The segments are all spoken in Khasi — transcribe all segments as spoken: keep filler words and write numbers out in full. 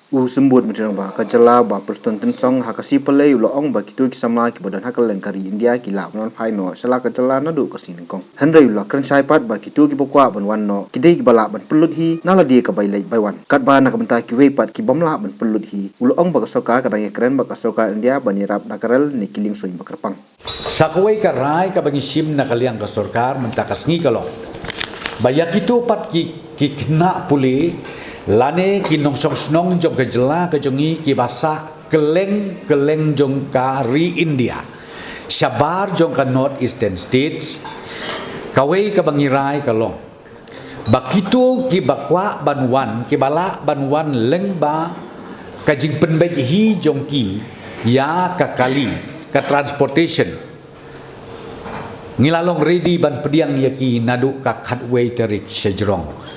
U Symbud Myntri Rangbah ka jylla Bah Prestone Tynsong ha ka sngi Palei u la ong ba kito ki samla kiba don ha kylleng ka ri India ki lah ban wan phai noh sha la ka jylla naduh ka sngi nyngkong. Hynrei u la kren shai pat ba kito kiba kwah ban wan noh ki dei kiba lah ban pynlut hi na lade ka bai leit bai wan. Katba na ka bynta kiwei pat ki bym lah ban pynlut hi, u la ong ba ka sorkar ka dang ïakren bad ka sorkar India ban ïarap da ka rel ne ki liengsuiñ ba kyrpang. Sa kawei ka rai kaba ngi shim na ka liang ka sorkar mynta ka sngi ka long ba ïa kito pat ki, ki khynnah pule lane ki nongshong shnong jong ka jylla ka jong ngi kiba sah kylleng kylleng jong ka ri India shabar jong ka North Eastern States, kawei kaba ngi rai ka long ba kito kiba kwah ban wan, kiba lah ban wan lyngba ka jingpynbeit hi jong ki ïa ka kali, ka transportation, ngi la long ready ban pdiang ïa ki naduh ka khatwei tarik shajrong.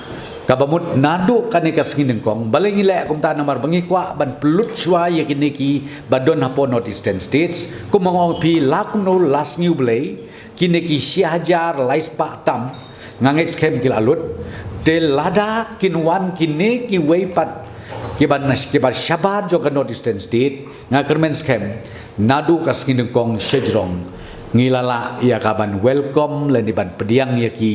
Kaba mut naduh kane ka sngi nyngkong, balei ngi leh kumta? Namar ba ngi kwah ban pynlut shuwa ïa kine kiba don hapoh North Eastern States. Kumba nga ong phi, la kumno la sngi U Blei, kine ki shi hajar lai spah tam, nga ngeit skhem ki la lut. Te lada kin wan kine kiwei pat kiba na, kiba shabar jong ka North Eastern State, nga kyrmen skhem naduh ka sngi nyngkong shajrong ngi la lah ïa ka ban welcome lane ban pdiang ïa ki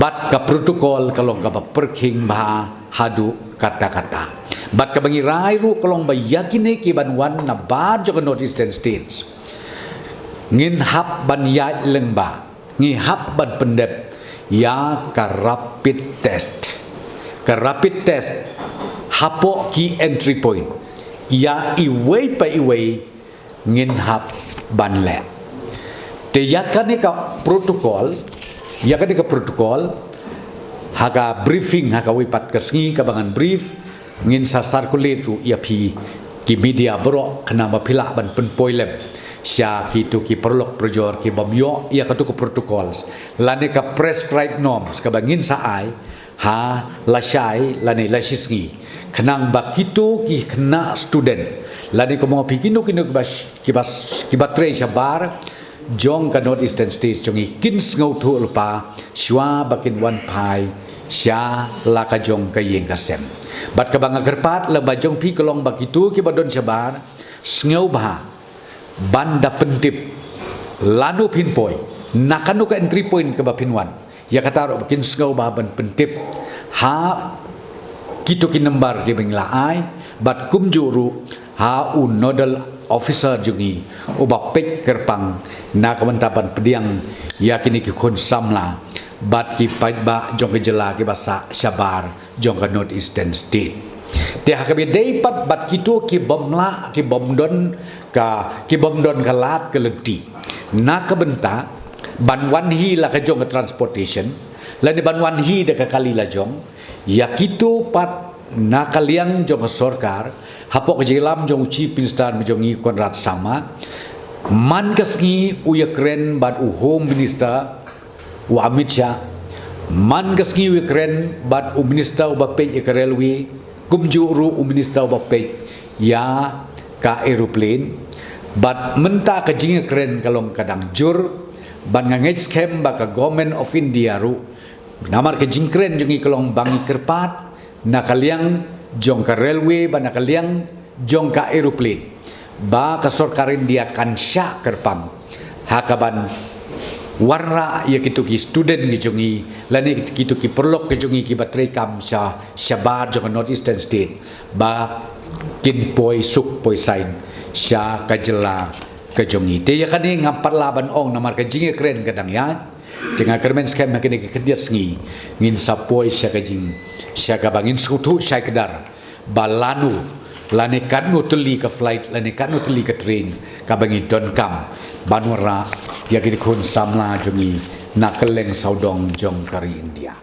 bad ka protocol ka long kaba pyrkhing bha haduh katta katta. Bad kaba ngi rai ruh ka long ba ïa kine kiban wan nabar jong ka North Eastern States, ngin hap ban ïaid lyngba, ngi hap ban pyndep ïa ka rapid test. Ka rapid test hapoh ki entry point, ïa iwei pa iwei ngin hap ban leh. Te ïa kane ka protocol, ïa kane ka protocol, ha ka briefing, ha kawei pat ka sngi kaba ngan brief, ngin sa circulate ruh ïa phi ki media baroh, khnang ba phi lah ban pynpoi lem sha kito ki paralok parajor ki bym ïoh ïa kato ka protocols lane ka prescribed norms kaba ngin sa ai ha lashai lane lashisngi, khnang ba kito ki khynnah student lane kumba phi kino kino kiba, kiba, kiba trei shabar jong ka North Eastern States jong ngi kin sngewthuh lypa shuwa ba kin wan phai sha la ka jong ka ïing ka sem. Bad kaba nga kyrpad lyngba jong phi ka long ba kito kiba don shabar, sngewbha ban da pyntip lano phin poi, na kano ka entry point kaba phin wan. Ïa kata ruh ba kin sngewbha ban pyntip ha kito ki nambar kiba ngi la ai, bad kumjuh ruh ha u nodal officer jong ngi uba peit kyrpang na ka bynta ban pdiang ïa kine ki khun samla bad ki paidbah jong ka jylla kiba sah shabar jong ka North Eastern State. Te ha kaba ïadei pat bad kito ki bym lah, ki bym don ka, ki bym don ka lad ka lynti na ka bynta ban wan hi la ka jong ka transportation lane ban wan hi da ka kali la jong, ïa kito pat na ka liang jong ka sorkar, hapoh ka jingïalam jong u Chief Minister jong ngi Conrad Sangma, man ka sngi u ïakren bad u Home Minister u Amit Shah, man ka sngi u ïakren bad u Minister uba peit ïa ka railway, kumjuh ruh u Minister uba peit ïa ka aeroplane. Bad mynta ka jingïakren ka long ka dang jur, bad nga ngeit skhem ba ka Government of India ruh, namar ka jingkren jong ngi ka long ba ngi kyrpad na ka liang jong ka railway bad na ka liang jong ka aeroplane, ba ka sorkar India kan shah kyrpang ha kaban wanrah ïa kito ki student ki jong ngi lane kito ki paralok ki jong ngi kiba trei kam sha shabar jong ka North Eastern State, ba kin poi suk poi saiñ sha ka jylla ka jong ngi. Te ïa kane ngam pat lah ban ong namar ka jingïakren ka dang ïaid. Te nga kyrmen skhem ha kine ki khyndiat sngi ngin sa poi sha ka jing, sha kaba ngin sngewthuh shai kdar ba lano lane katno tylli ka flight lane katno tylli ka train kaba ngi donkam ban wanrah ïa ki khun samla jong ngi na kylleng sawdong jong ka ri India.